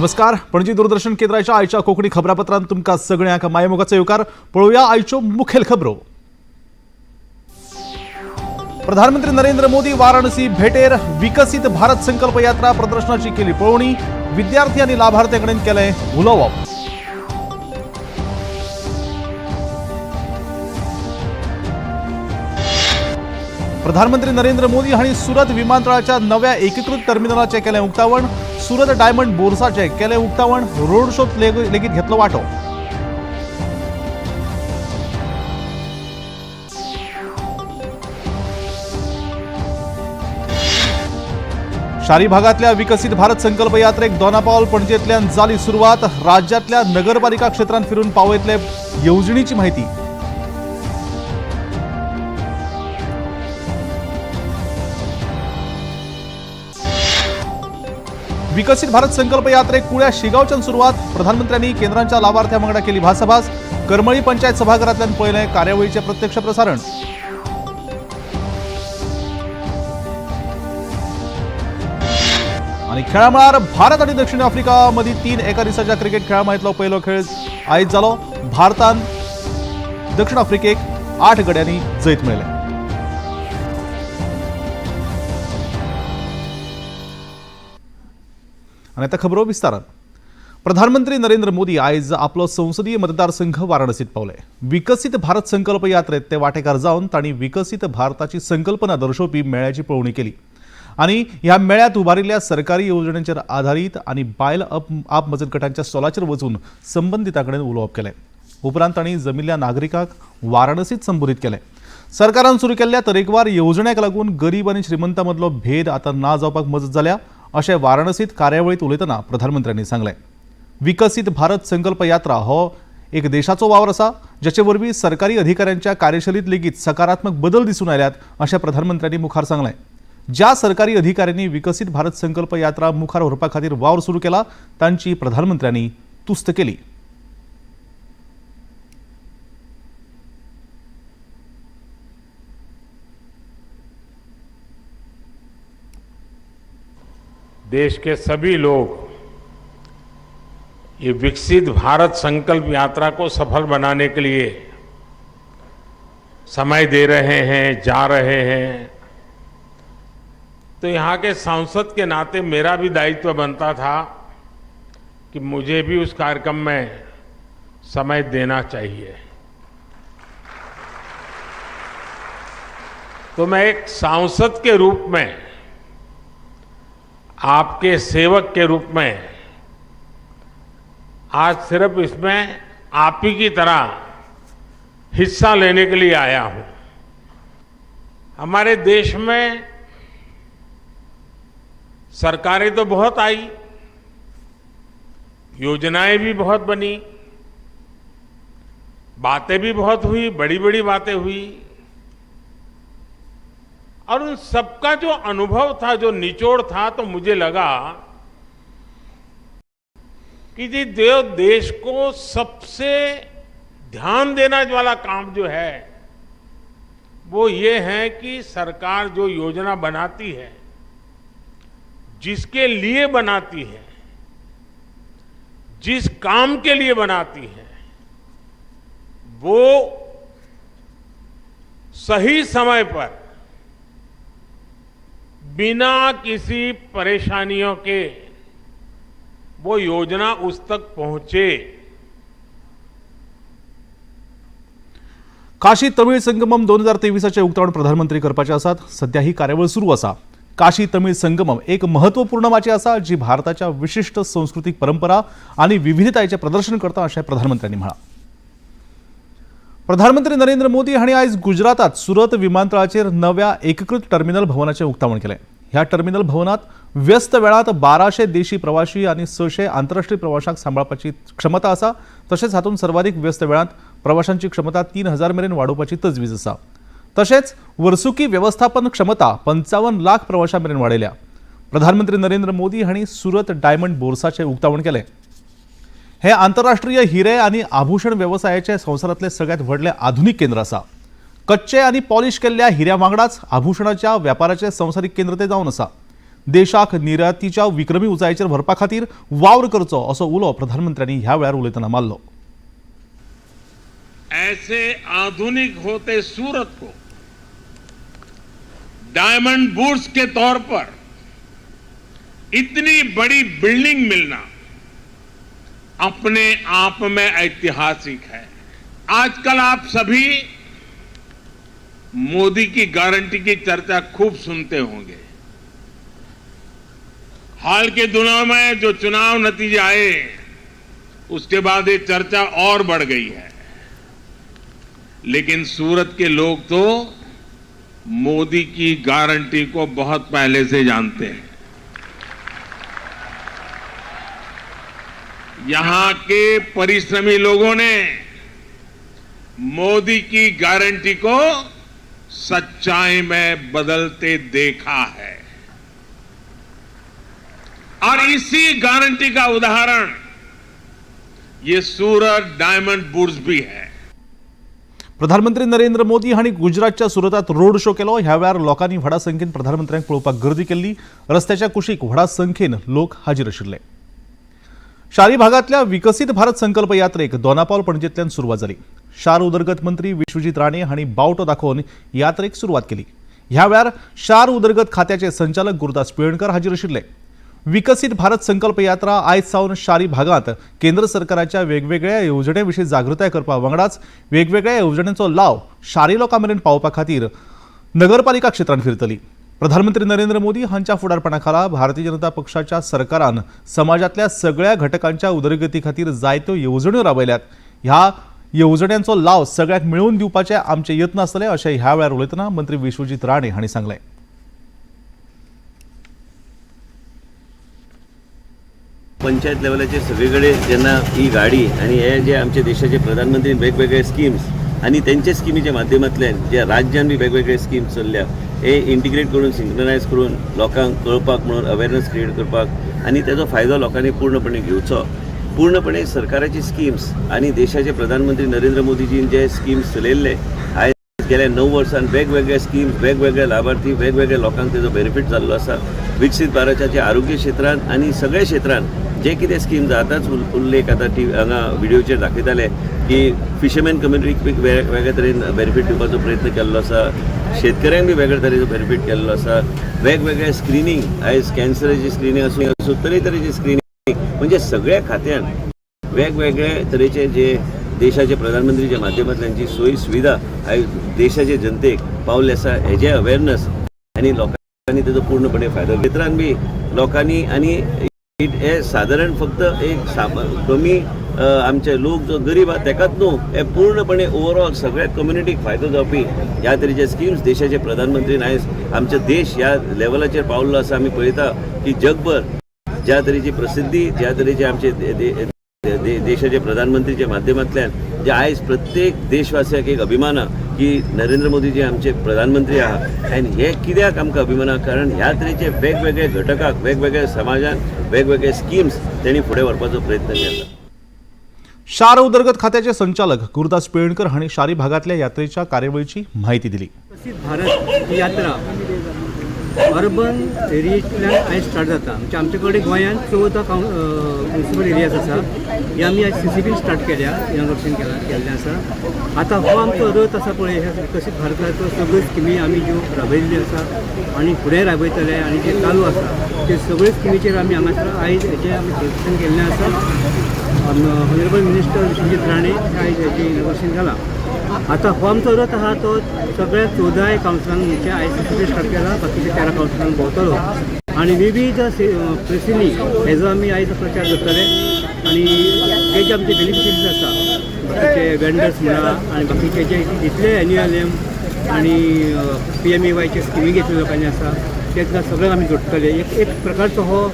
नमस्कार, पणजी दूरदर्शन केंद्राच्या आयच्या कोंकणी खबरापत्रांत तुमकां सगळ्यांक मायमोगाचो येवकार. पळोवया आयच्यो मुखेल खबरो. प्रधानमंत्री नरेंद्र मोदी वाराणसी भेटेर. विकसीत भारत संकल्प यात्रा प्रदर्शनाची केली पळोवणी. विद्यार्थी आनी लाभार्थ्यां कडेन केलें उलोवप. प्रधानमंत्री नरेंद्र मोदी हांणी सुरत विमानतळाच्या नव्या एकीकृत टर्मिनलाचें केलें उक्तावण. सुरत डायमंड बोर्साचें केलें उक्तावण. रोड शोत लेगीत घेतलो वांटो. शारी भागातल्या विकसित भारत संकल्प यात्रेक दोनापावल पणजेंतल्यान जाली सुरवात. राज्यातल्या नगरपालिका क्षेत्रांत फिरून पावयतले येवजणीची माहिती. विकसित भारत संकल्प यात्रेक कुळ्या शिगावच्यान सुरवात. प्रधानमंत्र्यांनी केंद्रांच्या लावार्थ्यां वांगडा केली भासाभास. करमळी पंचायत सभाघरांतल्यान पळयलें कार्यावळीचें प्रत्यक्ष प्रसारण. आणि खेळामळार भारत आणि दक्षिण आफ्रिका मदीं 3 एका दिसाच्या क्रिकेट खेळामळांतलो पयलो खेळ आयज जालो. भारतान दक्षिण आफ्रिकेक 8 गड्यांनी जैत मेळयलें. आणि आता खबरो विस्तारान. प्रधानमंत्री नरेंद्र मोदी आयज आपलो संसदीय मतदारसंघ वाराणसीत पावले. विकसीत भारत संकल्प यात्रेत ते वांटेकार जावन तांणी विकसीत भारताची संकल्पना दर्शोवपी मेळ्याची पळोवणी केली आनी ह्या मेळ्यांत उबारिल्ल्या सरकारी येवजण्यांचेर आधारीत आनी बायल आप मजत गटांच्या स्टॉलाचेर वचून संबंदितां कडेन उलोवप केलें. उपरांत तांणी जमिल्ल्या नागरिकांक वाराणसीत संबोधीत केलें. सरकारान सुरू केल्ल्या तरेकवार येवजण्यांक लागून गरीब आनी श्रीमंतां मदलो भेद आतां ना जावपाक मजत जाल्या अशें वाराणसीत कार्यावळीत उलयतना प्रधानमंत्र्यांनी सांगलें. विकसीत भारत संकल्प यात्रा हो एक देशाचो वावर आसा, जाचे वरवीं सरकारी अधिकाऱ्यांच्या कार्यशैलीत लेगीत सकारात्मक बदल दिसून आयल्यात अशें प्रधानमंत्र्यांनी मुखार सांगलें. ज्या सरकारी अधिकाऱ्यांनी विकसीत भारत संकल्प यात्रा मुखार व्हरपा खातीर वावर सुरू केला तांची प्रधानमंत्र्यांनी तुस्त केली. देश के सभी लोग ये विकसित भारत संकल्प यात्रा को सफल बनाने के लिए समय दे रहे हैं, जा रहे हैं, तो यहाँ के सांसद के नाते मेरा भी दायित्व बनता था कि मुझे भी उस कार्यक्रम में समय देना चाहिए। तो मैं एक सांसद के रूप में, आपके सेवक के रूप में आज सिर्फ इसमें आप ही की तरह हिस्सा लेने के लिए आया हूं। हमारे देश में सरकारें तो बहुत आई, योजनाएं भी बहुत बनी, बातें भी बहुत हुई, बड़ी बड़ी बातें हुई और उन सबका जो अनुभव था, जो निचोड़ था, तो मुझे लगा कि जी जो देश को सबसे ध्यान देने वाला काम जो है वो ये है कि सरकार जो योजना बनाती है, जिसके लिए बनाती है, जिस काम के लिए बनाती है, वो सही समय पर बिना किसी परेशानियों के वो योजना उस तक पहुंचे। काशी तमिळ संगमम 2023चें उक्तावण प्रधानमंत्री करपाचे आसात. सध्या ही कार्यावळ सुरू आसा. काशी तमिळ संगमम एक महत्वपूर्ण माची आसा जी भारताच्या विशिश्ट संस्कृतीक परंपरा आनी विविधतायेचें प्रदर्शन करता अशें प्रधानमंत्र्यांनी म्हळां. प्रधानमंत्री नरेंद्र मोदी हांणी आयज गुजरातात सुरत विमानतळाचेर नव्या एकीकृत टर्मिनल भवनाचें उक्तावण केलें. ह्या टर्मिनल भवनात व्यस्त वेळात 1200 देशी प्रवाशी आनी 600 आंतरराष्ट्रीय प्रवाशांक सांबाळपाची क्षमता आसा. तशेंच हातूंत सर्वाधिक व्यस्त वेळात प्रवाशांची क्षमता 3000 मेरेन वाडोवपाची तजवीज आसा. तशेंच वर्सुकी वेवस्थापन क्षमता 55 लाख प्रवाशां मेरेन वाडयल्या. प्रधानमंत्री नरेंद्र मोदी हांणी सुरत डायमंड बोर्साचें उक्तावण केलें. हे आंतरराष्ट्रीय हिरे आनी आभूषण वेवसायाचे संवसारांतलें सगळ्यांत व्हडलें आधुनीक केंद्र आसा. कच्चे आनी पॉलिश केल्ल्या हिऱ्या वांगडाच आभूषणाच्या व्यापाराचें संवसारीक केंद्र तें जावन आसा. देशाक निर्यातीच्या विक्रमी उंचायेचेर व्हरपा खातीर वावर करचो असो उलो प्रधानमंत्र्यांनी ह्या वेळार उलयतना मारलो. ऐसे आधुनिक होते सूरत को डायमंड बुर्स के तौर पर इतनी बड़ी बिल्डिंग मिलना अपने आप में ऐतिहासिक है. आजकल आप सभी मोदी की गारंटी की चर्चा खूब सुनते होंगे. हाल के दिनों में जो चुनाव नतीजे आए, उसके बाद ये चर्चा और बढ़ गई है. लेकिन सूरत के लोग तो मोदी की गारंटी को बहुत पहले से जानते हैं. यहां के परिश्रमी लोगों ने मोदी की गारंटी को सच्चाई में बदलते देखा है और इसी गारंटी का उदाहरण ये सूरत डायमंड बुर्स भी है. प्रधानमंत्री नरेंद्र मोदी हांणी गुजरातच्या सुरतांत रोड शो केलो. ह्या वेळार लोकांनी व्हडा संख्येन प्रधानमंत्र्यांक पळोवपाक गर्दी केल्ली. रस्त्याच्या कुशीक व्हडा संख्येन लोक हाजीर आशिल्ले. शारी भागांतल्या विकसीत भारत संकल्प यात्रेक दोनापावल पणजेंतल्यान सुरवात जाली. शार उदरगत मंत्री विश्वजीत राणे हांणी बावटो दाखोवन यात्रेक सुरवात केली. ह्या वेळार शार उदरगत खात्याचे संचालक गुरुदास पिळर्णकर हाजीर आशिल्ले. विकसीत भारत संकल्प यात्रा आयज सावन शारी भागांत केंद्र सरकाराच्या वेगवेगळ्या येवजणे विशीं जागृताय करपा वांगडाच वेगवेगळ्या येवजण्यांचो लाव शारी लोकां मेरेन पावोवपा खातीर नगरपालिका क्षेत्रांत फिरतली. प्रधानमंत्री नरेंद्र मोदी हांच्या फुडारपणा खाला भारतीय जनता पक्षाच्या सरकारान समाजांतल्या सगळ्या घटकांच्या उदरगती खातीर जायत्यो येवजण्यो राबयल्यात. ह्या येवजण्यांचो लाव सगळ्यांक मेळोवन दिवपाचे आमचे यत्न आसतले, अशें ह्या वेळार उलयतना मंत्री विश्वजीत राणे हांणी सांगलें. पंचायत लेवलाचेर सगळे कडेन जेन्ना ही गाडी आनी हे जे आमचे देशाचे प्रधानमंत्री वेगवेगळे स्किम्स आनी तेंचे स्किमीच्या माध्यमांतल्यान जे राज्यान बी वेगवेगळे स्किम्स चल्ल्या, हे इंटिग्रेट करून, सिंक्रनायज करून लोकांक कळपाक म्हणून अवेरनस क्रिएट करपाक आनी तेजो फायदो लोकांनी पूर्णपणे घेवचो. पूर्णपणे सरकाराची स्किम्स आनी देशाचे प्रधानमंत्री नरेंद्र मोदीजीन जे स्किम्स चलयल्ले, आयज गेल्या 9 वर्सान वेगवेगळे स्किम्स, वेगवेगळे लाभार्थी, वेगवेगळे लोकांक तेजो बेनिफीट जाल्लो आसा. विकसीत भारताच्या आरोग्य क्षेत्रांत आनी सगळ्या क्षेत्रांत जे कितें स्किम्स आतांच उल्लेख आतां टी हांगा व्हिडियोचेर दाखयताले की फिशरमॅन कम्युनिटीक वेगळे तरेन बेनिफीट दिवपाचो प्रयत्न केल्लो आसा, शेतकऱ्यांक बी वेगळे तरेचो बेनिफीट केल्लो आसा. वेगवेगळे स्क्रिनींग, आयज कॅन्सराची स्क्रिनींग आसूं आसूं, तरेतरेची स्क्रिनींग, म्हणजे सगळ्या खात्यान वेगवेगळे तरेचे जे देशाचे प्रधानमंत्रीच्या माध्यमांतल्यान जी सोयी सुविधा आयज देशाचे जनतेक पावल्ले आसा, हेजे अवेरनस आनी लोकांनी तेजो पूर्णपणे फायदो क्षेत्रान बी लोकांनी आनी हे सादारण फक्त एक कमी आमचे लोक जो गरीब आहा तेकाच न्हू, हे पूर्णपणे ओवरऑल सगळ्या कम्युनिटीक फायदो जावपी ह्या तरेचे स्किम्स देशाचे प्रधानमंत्री आयज आमचे देश ह्या लेवलाचेर पावल्लो आसा. आमी पळयता की जगभर ज्या तरेची प्रसिद्धी, ज्या तरेचे आमचे देशाचे प्रधानमंत्रीच्या माध्यमांतल्यान जे आयज प्रत्येक देशवासियाक एक अभिमान आहा की नरेंद्र मोदीजी आमचे प्रधानमंत्री आहा. आनी हे कित्याक आमकां अभिमान आहा, कारण ह्या तरेचे वेगवेगळे घटकाक, वेगवेगळ्या समाजान वेगवेगळे स्किम्स तेणी फुडें व्हरपाचो प्रयत्न केला. शार उदरगत खात्याचे संचालक गुरुदास पिळर्णकर हांणी शारी भागांतल्या यात्रेच्या कार्यावळीची म्हायती दिली. विकसीत भारत ही यात्रा अर्बन एरियेंतल्यान आयज स्टार्ट जाता. म्हणजे आमचे कडेन गोंयांत 14 म्युनिसिपल एरियाज आसा. ही आमी आयज सीसीबीन स्टार्ट केल्या, इनॉग्रेशन केला केल्लें आसा. आतां हो आमचो रथ आसा पळय, ह्या विकसीत भारताचो सगळ्यो स्किमी आमी ज्यो राबयल्ल्यो आसा आनी फुडें राबयतले आनी जे चालू आसा ते सगळ्यो स्किमीचेर आमी हांगासर आयज हेजें आमी प्रेजेंटेशन केल्लें आसा. ऑनरेबल मिनिस्टर विश्वजीत राणे आयज हेजें इनॉग्रेशन जालां. आतां हो आमचो रथ आहा तो सगळ्या 14 कावन्सिलांक, म्हणजे आयज सीसीबी स्टार्ट केला, बाकीच्या 13 कावन्सिलांक भोंवतलो आनी विविध प्रेसींनी हेजो आमी आयज प्रचार करतले. आनी जे जे आमचे बेनिफिशरीज आसा, बाकीचे वेंडर्स म्हणा आनी बाकीचे जे जितले एनयूएलएम आनी पीएमएवायचे स्किमी घेतले लोकांनी आसा, ते सगळ्यांक आमी जोडटले. एक एक प्रकारचो हो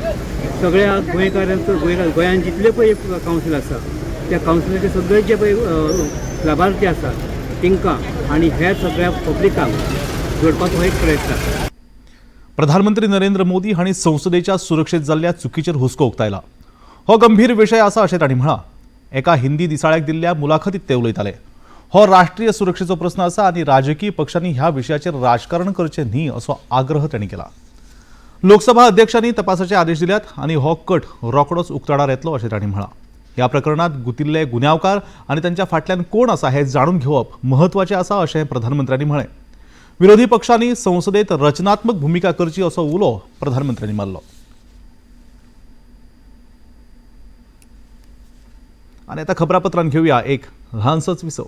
सगळ्या गोंयकारांचो, गोंयांत जितले पळय कावन्सील आसा त्या कावन्सिलाचे सगळे जे पळय लाभार्थी आसा तांकां आनी हेर सगळ्या पब्लिकांक जोडपाचो हो एक प्रयत्न आसा. प्रधानमंत्री नरेंद्र मोदी हांणी संसदेच्या सुरक्षेत जाल्ल्या चुकीचेर हुस्को उक्तायला. हो गंभीर विशय आसा अशें तांणी म्हळां. एका हिंदी दिसाळ्याक दिल्ल्या मुलाखतीत ते उलयताले. हो राष्ट्रीय सुरक्षेचो प्रस्न आसा आनी राजकीय पक्षांनी ह्या विशयाचेर राजकारण करचें न्ही, असो आग्रह तांणी केला. लोकसभा अध्यक्षांनी तपासाचे आदेश दिल्यात आनी हो कट रोखडोच उक्ताडार येतलो अशें तांणी म्हळां. ह्या प्रकरणांत गुतिल्ले गुन्यांवकार आनी तांच्या फाटल्यान कोण आसा हें जाणून घेवप म्हत्वाचें आसा अशें प्रधानमंत्र्यांनी म्हळें. विरोधी पक्षांनी संसदेत रचनात्मक भुमिका करची असो उलो प्रधानमंत्र्यांनी मारलो. आनी आतां खबरापत्रान घेवया एक ल्हानसोच विसव.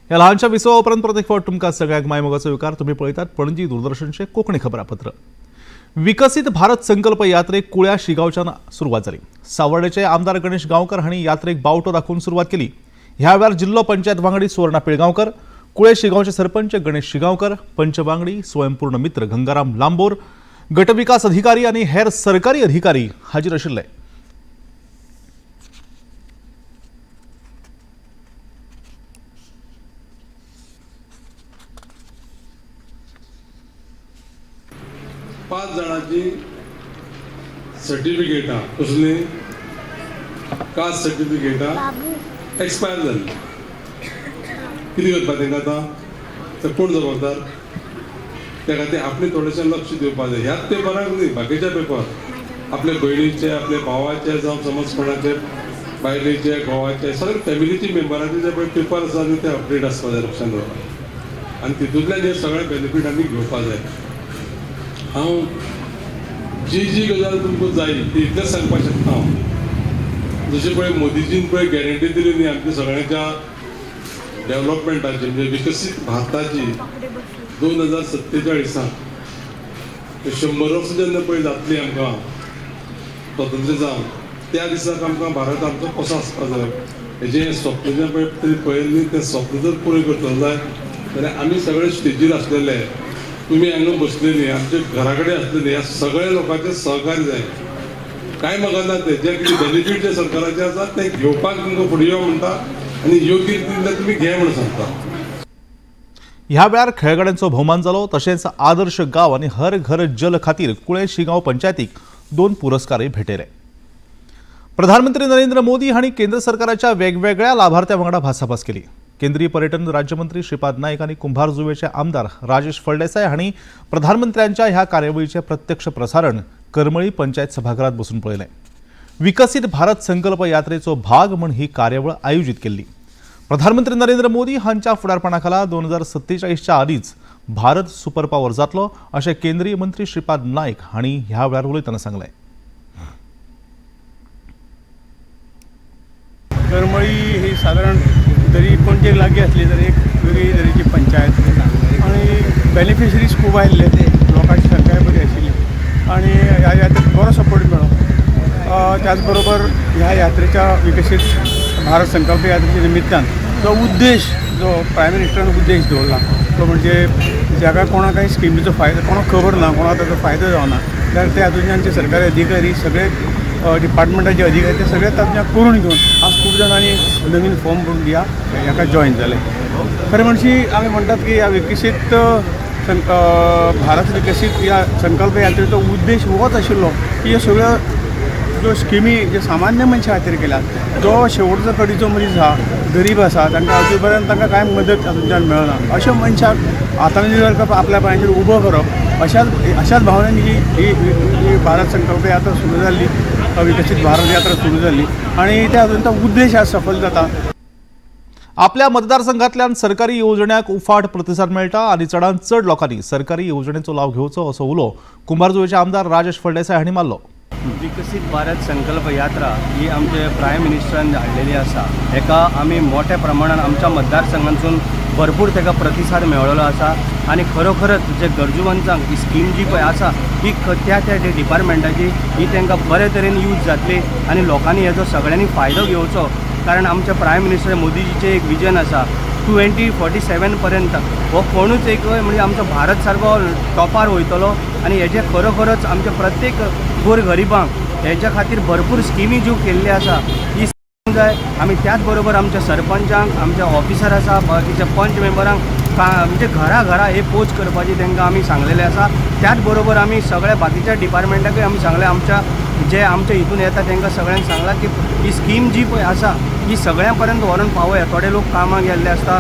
ह्या ल्हानशा विसवा उपरांत परत एक फावट तुमकां सगळ्यांक मायमोगाचो येवकार. तुमी पळयतात पणजी दूरदर्शनचें कोंकणी खबरापत्र. विकसीत भारत संकल्प यात्रेक कुळ्या शिगांवच्यान सुरवात जाली. सावर्डेचे आमदार गणेश गांवकर हांणी यात्रेक बावटो दाखोवन सुरवात केली. ह्या वेळार जिल्लो पंचायत वांगडी सुवर्णा पिळगांवकर, कुळे शिगांवचे सरपंच गणेश शिगांवकर, पंच वांगडी स्वयंपूर्ण मित्र गंगाराम लांबोर, गटविकास अधिकारी आनी हेर सरकारी अधिकारी हाजीर आशिल्ले. पांच जाणांची सर्टिफिकेटां कसली कास्ट सर्टिफिकेटां एक्सपायर जाल्ली. कितें करपा तांकां आतां? तर कोण जबाबदार? त्या खातीर आपणें थोडेशें लक्ष दिवपाक जाय. ह्याच पेपराक न्ही, बाकीच्या पेपर आपल्या भयणीचे, आपल्या भावाचे, जावं समज कोणाचे बायलेचे, घोवाचे, सगळे फॅमिलीचे मेंबराचे जे पळय पेपर आसा न्ही ते अपडेट आसपा जाय, लक्षान दवरप. आनी तितूंतल्यान हे सगळे बेनिफीट आमी घेवपा जाय. हांव जी जी गजाल तुमकां जाय ती इतलेंच सांगपाक शकता हांव. जशें पळय मोदीजीन पळय गॅरंटी दिली न्ही आमच्या सगळ्यांच्या डेव्हलपमेंटाची, म्हणजे विकसीत भारताची 2047 100 वर्सां जेन्ना पळय जातली आमकां स्वतंत्र जावन, त्या दिसाक आमकां भारत आमचो कसो आसपा जाय हेजें स्वप्न जें पळय तरी पळयलें न्ही, तें स्वप्न जर पुरें करतलो जाय जाल्यार आमी सगळे स्टेजीर आसलेले, तुमी हांगा बसलेली, आमच्या घरा कडेन आसलेली, ह्या सगळ्या लोकांचें सहकार्य जाय. कांय म्हाका ना, तें जे कितें बेनिफीट जे सरकाराचे आसा ते घेवपाक तुमकां फुडें यो म्हणटा आनी योग्य रितीन ते तुमी घे म्हूण सांगता. ह्या वेळार खेळगड्यांचो भोवमान जालो. तशेंच आदर्श गांव आनी हर घर जल खातीर कुळे शिगांव पंचायतीक 2 पुरस्कारय भेटयले. प्रधानमंत्री नरेंद्र मोदी हांणी केंद्र सरकाराच्या वेगवेगळ्या लाभार्थ्यां वांगडा भासाभास केली. केंद्रीय पर्यटन राज्यमंत्री श्रीपाद नायक आनी कुंभारजुवेचे आमदार राजेश फळदेसाय हांणी प्रधानमंत्र्यांच्या ह्या कार्यावळीचें प्रत्यक्ष प्रसारण करमळी पंचायत सभाघरात बसून पळयलें. विकसीत भारत संकल्प यात्रेचो भाग म्हूण ही कार्यावळ आयोजीत केल्ली. प्रधानमंत्री नरेंद्र मोदी हांच्या फुडारपणाखाला 2047च्या आदींच भारत सुपर पावर जातलो अशें केंद्रीय मंत्री श्रीपाद नायक हांणी ह्या वेळार उलयतना सांगलें. करमळी ही सादारण जरी पणजेक लागीं आसली तरी एक वेगळी तरेची पंचायत आनी बेनिफिशरीज खूब आयिल्ले, लोकांची संख्याय बरी आशिल्ली आनी ह्या यात्रेक बरो सपोर्ट मेळ्ळो. त्याच बरोबर ह्या यात्रेच्या विकसीत भारत संकल्प यात्रेच्या निमित्तान जो उद्देश, जो प्रायम मिनिस्टरान उद्देश दवरला तो म्हणजे जाका कोणाक कांय स्किमीचो फायदो कोणाक खबर ना, कोणाक ताचो फायदो जावना जाल्यार ते हातूंतल्यान आमचे सरकारी अधिकारी, सगळे डिपार्टमेंटाचे अधिकारी ते सगळे तातूंतल्यान करून घेवन आज खूब जाणांनी नवीन फॉर्म भरून ह्या हाका जॉयन जाले. खरें म्हणशी आमी म्हणटात की ह्या विकसीत भारत विकसीत ह्या संकल्प यात्रेचो उद्देश होच आशिल्लो की ह्यो सगळ्यो ज्यो स्किमी जे सामान्य मनशा खातीर केल्यात, जो शेवटचो कडीचो मनीस आसा, गरीब आसा, तांकां अजून पर्यंत तांकां कांय मदत हातूंतल्यान मेळना, अशा मनशाक आत्मनिर्भर आपल्या पांयांचेर उबो करप अशाच भावनेन ही ही भारत संकल्प यात्रा सुरू जाल्ली, विकसीत भारत यात्रा सुरू जाल्ली आनी त्या हातूंत तो उद्देश आज सफल जाता. आपल्या मतदारसंघातल्यान सरकारी येवजण्यांक उफाट प्रतिसाद मेळटा आनी चडांत चड लोकांनी सरकारी येवजणेचो लाव घेवचो असो उलो कुंभारजुवेचे आमदार राजेश फळदेसाय हांणी मारलो. विकसीत भारत संकल्प यात्रा ही आमचे प्रायम मिनिस्टरान हाडलेली आसा. हेका आमी मोठ्या प्रमाणान आमच्या मतदारसंघांतसून भरपूर ताका प्रतिसाद मेळ्ळो आसा आनी खरोखरच जे गरजूवंतांक ही स्कीम जी पळय आसा ही त्या त्या डिपार्टमेंटाची ही तांकां बरे तरेन यूज जातली आनी लोकांनी हेजो सगळ्यांनी फायदो घेवचो, कारण आमचे प्रायम मिनिस्टर मोदीजीचें एक विजन आसा 2047 पर्यंत हो कोणूच एक म्हणजे आमचो भारत सारको टॉपार वयतलो आनी हेजे खरोखरच आमच्या प्रत्येक गोर गरिबांक हेच्या खातीर भरपूर स्किमी ज्यो केल्ल्यो आसा ही जाय. आमी त्याच बरोबर आमच्या सरपंचांक, आमच्या ऑफिसर आसा, बाकीच्या पंच मेंबरांक म्हणजे घरा घरा हे पोच करपाची तांकां आमी सांगलेलें आसा. त्याच बरोबर आमी सगळ्या बाकीच्या डिपार्टमेंटाकूय आमी सांगलें, आमच्या जे आमच्या हितून येता तांकां सगळ्यांक सांगलां की ही स्कीम जी पळय आसा ही सगळ्यां पर्यंत व्हरून पावया. थोडे लोक कामाक गेल्ले आसता,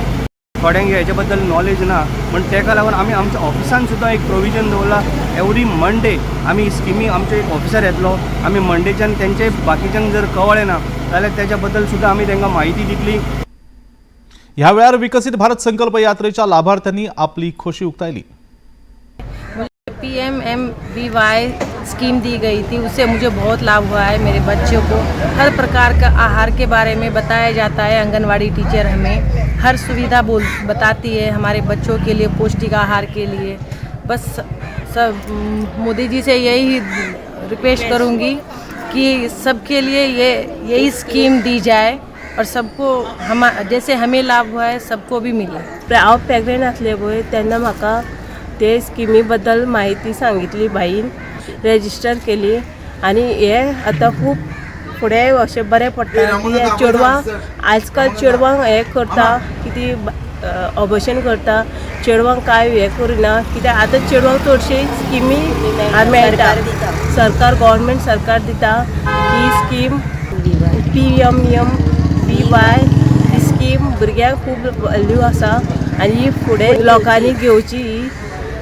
थोड्यांक हेच्या बद्दल नॉलेज ना, म्हण ताका लागून आमी आमच्या ऑफिसान सुद्दां एक प्रोविजन दवरला. एवरी मंडे आमी ही स्किमी, आमचो एक ऑफिसर येतलो, आमी मंडेच्यान तेंचे बाकीच्यांक जर कळ्ळें ना जाल्यार तेच्या बद्दल सुद्दां आमी तांकां म्हायती दितली. ह्या वेळार विकसित भारत संकल्प यात्रेच्या लाभार्थ्यांनी आपली खोशी उक्तायली. PMMBY scheme दी गई थी, उससे मुझे बहुत लाभ हुआ है। मेरे बच्चों को हर प्रकार का आहार के बारे में बताया जाता है। आंगनवाड़ी टीचर हमें हर सुविधा बोल बताती है हमारे बच्चों के लिए, पौष्टिक आहार के लिए। बस सब मोदी जी से यही रिक्वेस्ट करूँगी कि सबके लिए ये यही स्कीम दी जाए और सबको हम जैसे हमें लाभ हुआ है सबको भी मिले। हांव प्रेग्नेंट आसलें पळय तेन्ना म्हाका ते स्किमी बद्दल म्हायती सांगितली बाईन, रेजिस्टर केली आनी हे आतां खूब फुडें अशें बरें पडटा की चेडवांक आजकाल चेडवांक हें करता की ती ऑबोशन करता, चेडवांक कांय हें करिना कित्याक आतां चेडवांक चडशी स्किमी मेळटा. सरकार गव्हर्मेंट सरकार दिता ही स्कीम PMMBY ही स्कीम भुरग्यांक खूब व्हॅल्यू आसा आनी ही फुडें लोकांनी घेवची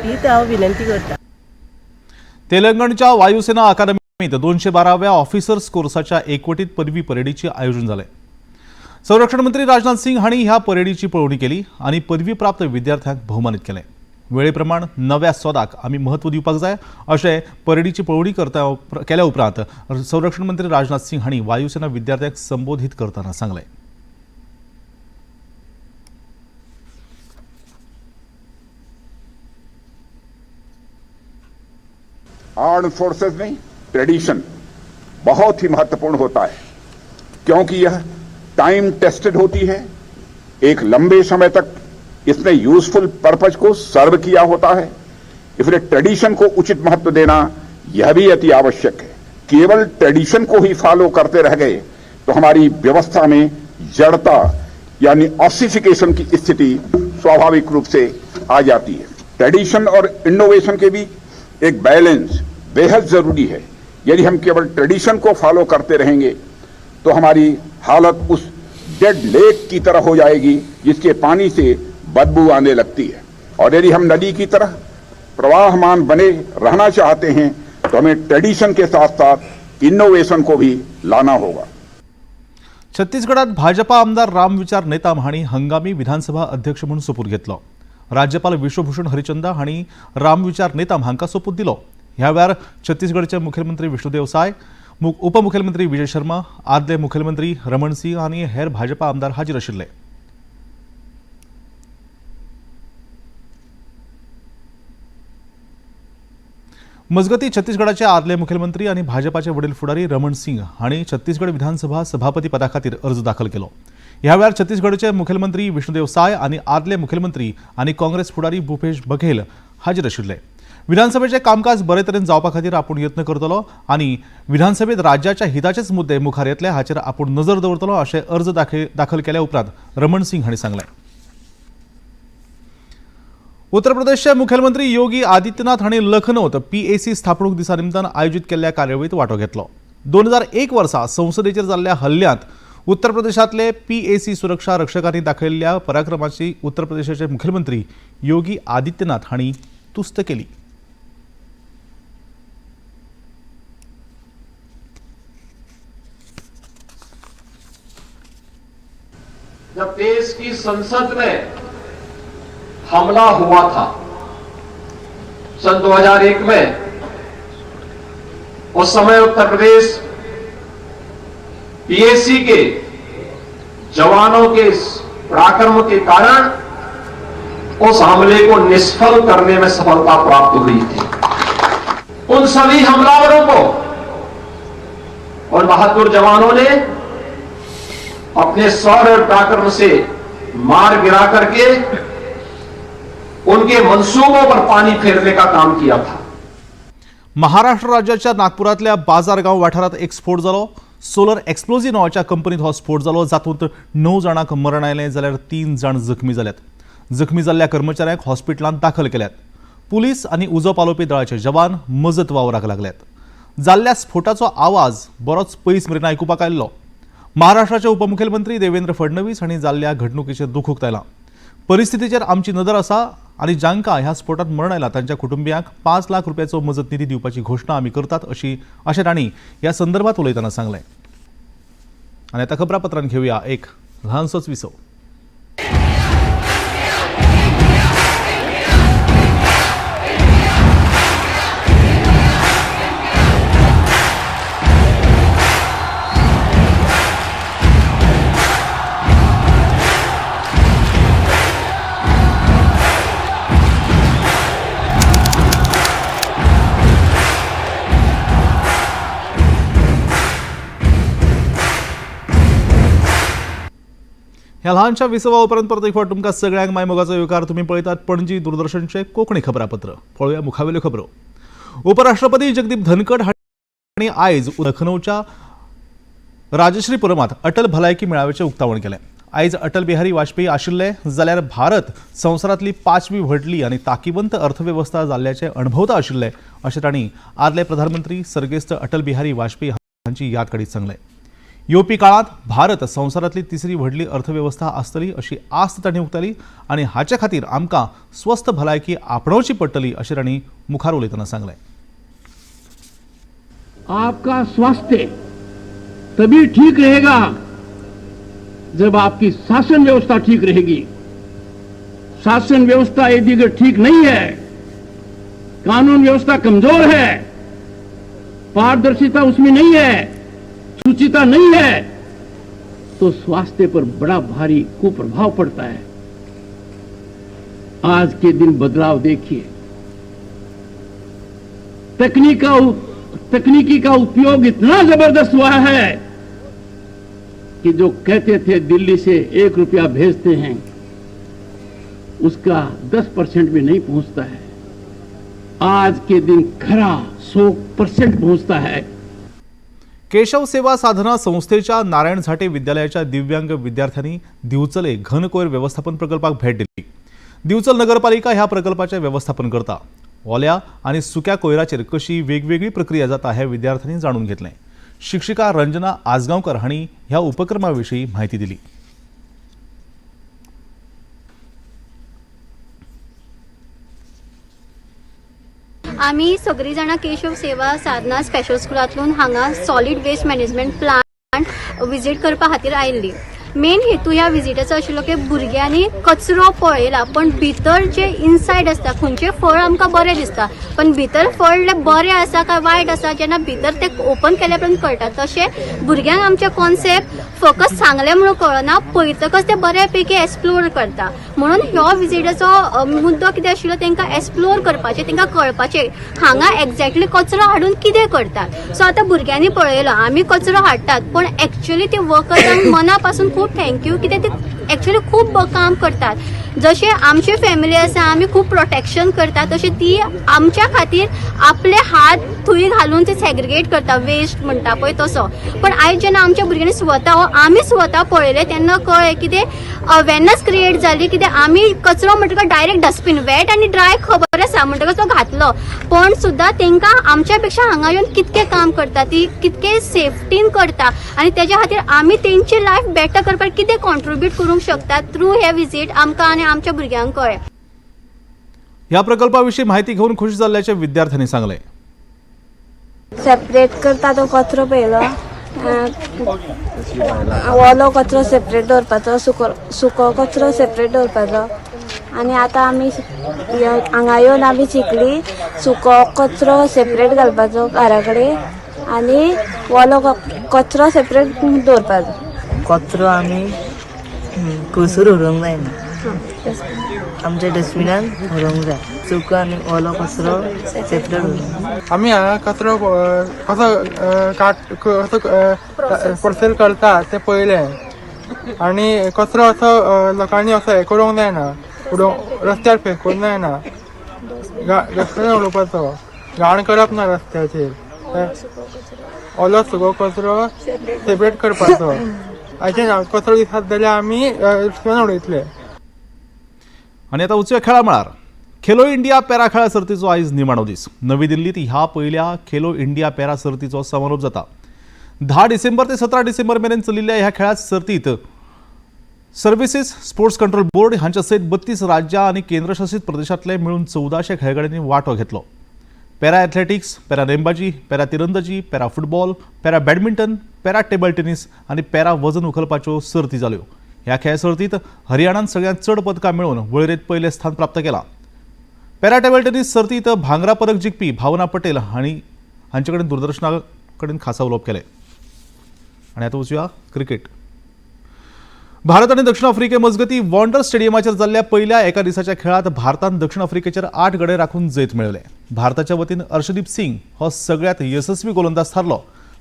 ही हांव विनंती करता. तेलंगणच्या वायुसेना अकादमीत 212व्या ऑफिसर्स कोर्साच्या एकवटीत पदवी परेडीचे आयोजन झाले. संरक्षण मंत्री राजनाथ सिंग हांणी ह्या परेडीची पळोवणी केली आनी पदवी प्राप्त विद्यार्थ्यांक भोवमानीत केले. वेळेप्रमाण नव्या सोदाक आमी म्हत्व दिवपाक जाय अशें परेडीची पळोवणी करता केल्या उपरांत संरक्षण मंत्री राजनाथ सिंग हांणी वायुसेना विद्यार्थ्यांक संबोधीत करतना सांगलें. आर्म फोर्सेस में ट्रेडिशन बहुत ही महत्वपूर्ण होता है, क्योंकि यह टाइम टेस्टेड होती है. एक लंबे समय तक इसने यूजफुल पर्पज को सर्व किया होता है. इसलिए ट्रेडिशन को उचित महत्व देना यह भी अति आवश्यक है. केवल ट्रेडिशन को ही फॉलो करते रह गए तो हमारी व्यवस्था में जड़ता यानी ऑसिफिकेशन की स्थिति स्वाभाविक रूप से आ जाती है. ट्रेडिशन और इनोवेशन के बीच एक बैलेंस बेहद जरूरी है. यदि हम केवल ट्रेडिशन को फॉलो करते रहेंगे तो हमारी हालत उस डेड लेक की तरह हो जाएगी जिसके पानी से बदबू आने लगती है. और यदि हम नदी की तरह प्रवाहमान बने रहना चाहते हैं तो हमें ट्रेडिशन के साथ साथ इनोवेशन को भी लाना होगा. छत्तीसगडात भाजपा आमदार रामविचार नेताम हांणी हंगामी विधानसभा अध्यक्ष म्हणून सोपूत घेतलो. राज्यपाल विश्वभूषण हरिचंदा हांणी रामविचार नेताम हांकां सोपूत दिलो. ह्या वेळार छत्तीसगडचे मुखेलमंत्री विष्णुदेव साय, उपमुखेलमंत्री विजय शर्मा, आदले मुखेलमंत्री रमण सिंह आनी हेर भाजपा आमदार हाजीर आशिल्ले. मजगती छत्तीसगडाचे आदले मुखेलमंत्री आनी भाजपाचे वडील फुडारी रमण सिंग हांणी छत्तीसगड विधानसभा सभापती पदा खातीर अर्ज दाखल केलो. ह्या वेळार छत्तीसगडचे मुखेलमंत्री विष्णुदेव साय आनी आदले मुखेलमंत्री आनी काँग्रेस फुडारी भूपेश बघेल हाजीर आशिल्ले. विधानसभेचें कामकाज बरे तरेन जावपा खातीर आपूण यत्न करतलो आनी विधानसभेत राज्याच्या हिताचेच मुद्दे मुखार येतले हाचेर आपूण नजर दवरतलो अशें अर्ज दाखल केल्या उपरांत रमण सिंग हांणी सांगलें. उत्तर प्रदेशचे मुखेलमंत्री योगी आदित्यनाथ हांणी लखनौत PAC स्थापणूक दिसा निमतान आयोजीत केल्ल्या कार्यावळीत वांटो घेतलो. 2001 वर्सा संसदेचेर जाल्ल्या हल्ल्यांत उत्तर प्रदेशांतले PAC सुरक्षा रक्षकांनी दाखयल्ल्या पराक्रमाची उत्तर प्रदेशाचे मुखेलमंत्री योगी आदित्यनाथ हांणी तुस्त केली. जब देश की संसद में हमला हुआ था सन 2001 में, उस समय उत्तर प्रदेश PAC के जवानों के पराक्रम के कारण उस हमले को निष्फल करने में सफलता प्राप्त हुई थी। उन सभी हमलावरों को उन बहादुर जवानों ने अपने शौर्य और पराक्रम से मार गिरा करके उनके मंसूबों पर पानी फेरने का काम किया था। महाराष्ट्र राज्याच्या नागपुरांतल्या बाजारगांव वाठारांत एक स्फोट जालो. सोलर एक्सप्लोजिव्ह नांवाच्या कंपनीत हो स्फोट जालो, जातूंत 9 जाणांक मरण आयलें जाल्यार 3 जाण जखमी जाल्यात. जखमी जाल्ल्या कर्मचाऱ्यांक हॉस्पिटलांत दाखल केल्यात. पुलीस आनी उजो पालोवपी दळाचे जवान मजत वावराक लागल्यात. जाल्ल्या स्फोटाचो आवाज बरोच पयस मेरेन आयकुपाक आयिल्लो. महाराष्ट्राचे उपमुखेलमंत्री देवेंद्र फडणवीस हांणी जाल्ल्या घडणुकेचेर दुख उक्तायलां. परिस्थितीचेर आमची नदर आसा आनी जांकां ह्या स्फोटांत मरण आयलां तांच्या कुटुंबियांक 5 लाख रुपयाचो मजत निधी दिवपाची घोशणा आमी करतात अशें तांणी ह्या संदर्भात उलयतना सांगलें. आनी आतां खबरापत्रान घेवया एक ल्हानसोच विसव. ह्या ल्हानशा विसवा उपरांत परत एक फावट तुमकां सगळ्यांक माय मोगाचो येवकार. तुमी पळयतात पणजी दूरदर्शनचें कोंकणी खबरापत्र. पळोवया मुखावेल्यो खबरो. उपराष्ट्रपती जगदीप धनखड हांणी आयज लखनौच्या राजश्रीपुरमात अटल भलायकी मेळाव्याचें उक्तावण केलें. आयज अटल बिहारी वाजपेयी आशिल्ले जाल्यार भारत संवसारांतली 5वी व्हडली आनी ताकीवंत अर्थवेवस्था जाल्ल्याचें अणभवता आशिल्ले अशें तांणी आदले प्रधानमंत्री सर्गेस्त अटल बिहारी वाजपेयी हांची याद काडीत सांगलें. येवपी काळांत भारत संवसारांतली 3री व्हडली अर्थवेवस्था आसतली अशी आस्त तांणी उक्तायली आनी हाचे खातीर आमकां स्वस्थ भलायकी आपणोवची पडटली अशें तांणी मुखार उलयतना सांगलें. आपका स्वास्थ्य तभी ठीक रहेगा जब आपकी शासन व्यवस्था ठीक रहेगी. शासन व्यवस्था यदि अगर ठीक नहीं है, कानून व्यवस्था कमजोर है, पारदर्शिता उसमें नहीं है, शुचिता नहीं है, तो स्वास्थ्य पर बड़ा भारी कुप्रभाव पड़ता है. आज के दिन बदलाव देखिए. तकनीकी का उपयोग इतना जबरदस्त हुआ है कि जो कहते थे दिल्ली से 1 रुपया भेजते हैं, उसका 10% भी नहीं पहुंचता है. आज के दिन खरा 100% पहुंचता है. केशव सेवा साधना संस्थेच्या नारायण झाटे विद्यालयाच्या दिव्यांग विद्यार्थ्यांनी दिवचले घन कोयर व्यवस्थापन प्रकल्पाक भेट दिली. दिवचल नगरपालिका ह्या प्रकल्पाचे व्यवस्थापन करता. ओल्या आनी सुक्या कोयराचेर कशी वेगवेगळी प्रक्रिया जाता हे विद्यार्थ्यांनी जाणून घेतलें. शिक्षिका रंजना आजगांवकर हांणी ह्या उपक्रमा विशीं म्हायती दिली. आमी सगळीं जाणां केशव सेवा साधना स्पेशल स्कुलांतल्यान हांगा solid waste management plant visit करपा खातीर आयिल्ली. मेन हेतू ह्या विजिटाचो आशिल्लो की भुरग्यांनी कचरो पळयला पण भितर जे इनसायड आसता, खंयचें फळ आमकां बरें दिसता पण भितर फळ बरें आसा काय वायट आसा जेन्ना भितर तें ओपन केल्या उपरांत कळटा. तशें भुरग्यांक आमचें कॉन्सेप्ट फकत सांगलें म्हणून कळना, पळयतकच ते बऱ्या पैकी एक्सप्लोर करता. म्हणून ह्यो विजिटाचो मुद्दो कितें आशिल्लो, तांकां एक्सप्लोर करपाचें, तांकां कळपाचें हांगा एक्झॅक्टली कचरो हाडून कितें करतात. सो आतां भुरग्यांनी पळयलो आमी कचरो हाडटात पण एक्चुअली ते वर्कर्सांक मना पासून खूब thank you कित्याक ते एक्चुअली खूब काम करतात. जशें आमची फॅमिली आसा आमी खूब प्रोटेक्शन करता, तशें ती आमच्या खातीर आपले हात थंय घालून ते सेग्रिगेट करता, वेस्ट म्हणटा पळय तसो. पण आयज जेन्ना आमच्या भुरग्यांनी स्वता हो आमी स्वता पळयलें तेन्ना कळ्ळें कितें अवेरनस क्रिएट जाली. कितें आमी कचरो म्हणटकच डायरेक्ट डस्टबीन वेट आनी ड्राय खबर आसा म्हणटकच तो घातलो, पण सुद्दां तांकां आमच्या पेक्षा हांगा येवन कितकें काम करता, ती कितके सेफ्टीन करता आनी तेज्या खातीर आमी तेंची लायफ बेटर करपाक कितें कॉन्ट्रिब्यूट करूंक शकता थ्रू हे विजीट आमकां आनी आमच्या भुरग्यांक कळ्ळें. ह्या प्रकल्पाविशीं माहिती घेवन खुश जाल्ल्याचें विद्यार्थ्यांनी सांगलें. सेपरेट करता तो कचरो पयलो, ओलो कचरो सेपरेट दवरपाचो, सुको कचरो सेपरेट दवरपाचो. आनी आतां आमी हांगा येवन आमी शिकली सुको कचरो सेपरेट घालपाचो घरा कडेन आनी ओलो कचरो सेपरेट दवरपाचो. कचरो आमी खंयसर उडोवंक जायना, आमच्या डस्टबिनान उडोवंक जाय. सुको आनी ओलो कचरो सेपरेट उडोवंक. आमी हांगा कचरो कसो कसो प्रोसेस करता तें पळयलें आनी कचरो असो लोकांनी असो हें करूंक जायना, उडोवंक रस्त्यार फेकूंक जायना, डस्टबिनान उडोवपाचो. घाण करप ना रस्त्याचेर, ओलो सुको कचरो सेपरेट करपाचो. अशें कचरो दिसत जाल्यार आमी डस्टबिनान उडयतले. आनी आतां वचूया खेळा मळार. खेलो इंडिया पॅरा खेळा सर्तीचो आयज निमाणो दीस. नवी दिल्लीत ह्या पयल्या खेलो इंडिया पॅरा सर्तीचो समारोप जाता. 10 डिसेंबर ते 17 डिसेंबर मेरेन चलिल्ल्या ह्या खेळा सर्तीत सर्विसीस स्पोर्ट्स कंट्रोल बोर्ड हांच्या सयत 32 राज्यां आनी केंद्रशासीत प्रदेशांतले मेळून 1400 खेळगड्यांनी वांटो घेतलो. पॅरा एथलेटिक्स, पॅरा नेमबाजी, पॅरा तिरंदाजी, para football, para badminton, para table tennis आनी पॅरा वजन उखलपाच्यो सर्ती जाल्यो. ह्या खेळ सर्तीत हरियाणान सगळ्यांत चड पदकां मेळोवन वळेरेंत पयलें स्थान प्राप्त केलां. पॅरा टेबल टेनिस सर्तीत भांगरा पदक जिखपी भावना पटेल हांणी हांचे कडेन दूरदर्शना कडेन खासा उलोवप केलें. आनी आतां वचुया क्रिकेट. भारत आनी दक्षिण आफ्रिके मजगती वॉन्डर स्टेडियमाचेर जाल्ल्या पयल्या एका दिसाच्या खेळांत भारतान दक्षिण आफ्रिकेचेर 8 गडे राखून जैत मेळयलें. भारताच्या वतीन अर्शदीप सिंग हो सगळ्यांत येसस्वी गोलंदाज थारलो.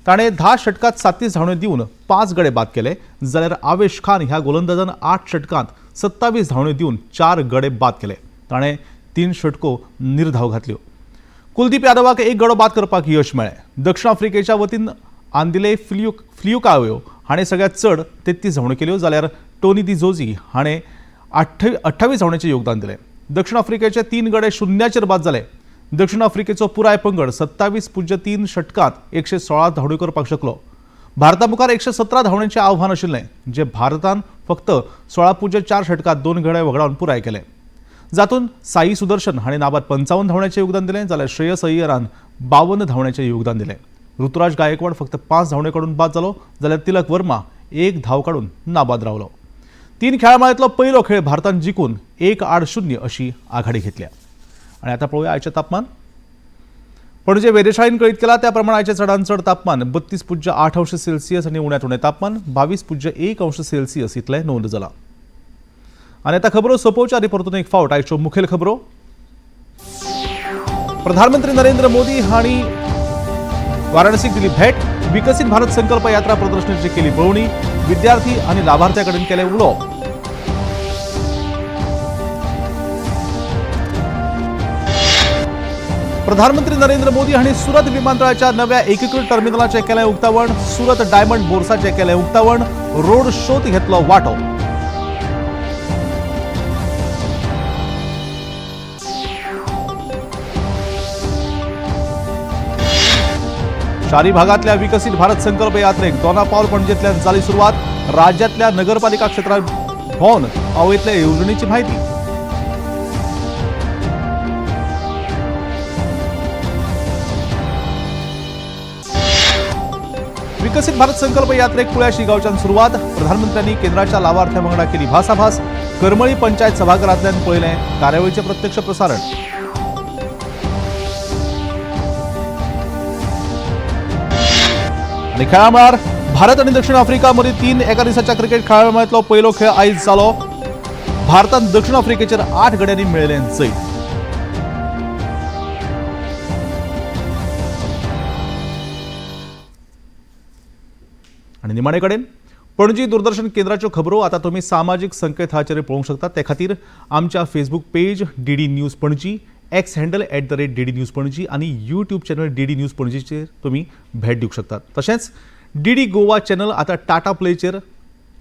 ताणें 10 षटकांत 37 धांवड्यो दिवन 5 गडे बाद केले, जाल्यार आवेश खान ह्या गोलंदाजान 8 षटकांत 27 धांवड्यो दिवन 4 गडे बाद केले. ताणें 3 षटको निर्धाव घातल्यो. कुलदीप यादवाक 1 गडो बाद करपाक यश मेळ्ळें. दक्षिण आफ्रिकेच्या वतीन आंदिले फ्लियुकायो हाणें सगळ्यांत चड 33 धांवड्यो केल्यो, जाल्यार टोनी दी जोजी हाणें 28 धांवड्यांचें योगदान दिलें. दक्षिण आफ्रिकेचे 3 गडे 0 बाद जाले. दक्षिण आफ्रिकेचो पुराय पंगड 27.3 षटकांत 116 धांवड्यो करपाक शकलो. भारता मुखार 117 धांवड्यांचें आव्हान आशिल्लें, जें भारतान फक्त 16.4 षटकांत 2 गडे वगडावन पुराय केलें. जातूंत साई सुदर्शन हाणें नाबाद 55 धांवड्यांचें योगदान दिलें, जाल्यार श्रेयस अय्यरान 52 धांवड्यांचें योगदान दिलें. ऋतुराज गायकवाड फक्त 5 धांवड्यो काडून बाद जालो, जाल्यार तिलक वर्मा 1 धांव काडून नाबाद रावलो. 3 खेळामाळेंतलो पयलो खेळ भारतान जिखून 1-0 अशी आघाडी घेतल्या. आनी आतां पळोवया आयचें तापमान. पणजे वेधशाळेन कळीत केला त्या प्रमाण आयचें चडांत चड तापमान 32.8 अंश सेल्सियस आनी उण्यांत उणें तापमान 22.1 अंश सेल्सियस इतलें नोंद जालां. आनी आतां खबरो सोंपोवच्या आदी परतून एक फावट आयच्यो मुखेल खबरो. प्रधानमंत्री नरेंद्र मोदी हांणी वाराणसीक दिली भेट. विकसीत भारत संकल्प यात्रा प्रदर्शनाची केली पळोवणी. विद्यार्थी आनी लाभार्थ्यां कडेन केलें उलोवप. प्रधानमंत्री नरेंद्र मोदी हांणी सुरत विमानतळाच्या नव्या एकीकृत टर्मिनलाचें केलें उक्तावण. सुरत डायमंड बोर्साचें केलें उक्तावण. रोड शोत घेतलो वांटो. शारी भागातल्या विकसित भारत संकल्प यात्रेक दोनापावल पणजेंतल्यान जाली सुरवात. राज्यातल्या नगरपालिका क्षेत्रात भोंवन पावयतल्या येवजणेची माहिती. विकसित भारत संकल्प यात्रेक कुळ्याशी गावच्यान सुरवात. प्रधानमंत्र्यांनी केंद्राच्या लावार्थ्यां वांगडा केली भासाभास. करमळी पंचायत सभाघरांतल्यान पळयलें कार्यावळीचें प्रत्यक्ष प्रसारण. आनी खेळा मळार भारत आनी दक्षिण आफ्रिका मदीं 3 एका दिसाच्या क्रिकेट खेळामळांतलो पयलो खेळ आयज जालो. भारतान दक्षिण आफ्रिकेचेर 8 गड्यांनी मेळयलें जैत. आनी निमाणे कडेन पणजी दूरदर्शन केंद्राच्यो खबरो आतां तुमी सामाजीक संकेतथळाचेर पळोवंक शकतात. ते खातीर आमच्या Facebook page DD news Panaji, X handle @DD news Panaji आनी यूट्यूब चॅनल डीडी न्यूज पणजीचेर तुमी भेट दिवंक शकतात. तशेंच डीडी गोवा चॅनल आतां टाटा प्लेचेर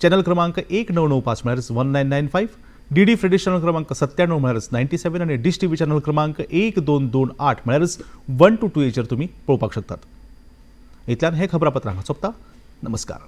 चॅनल क्रमांक 1995 म्हळ्यार 1995, डीडी फ्रेडिश चॅनल क्रमांक 97 म्हळ्यार 97 आनी डिश टीव्ही चॅनल क्रमांक 1228 म्हळ्यार 1228 तुमी पळोवपाक शकतात. इतल्यान हें खबरापत्र हांगा सोंपता. नमस्कार.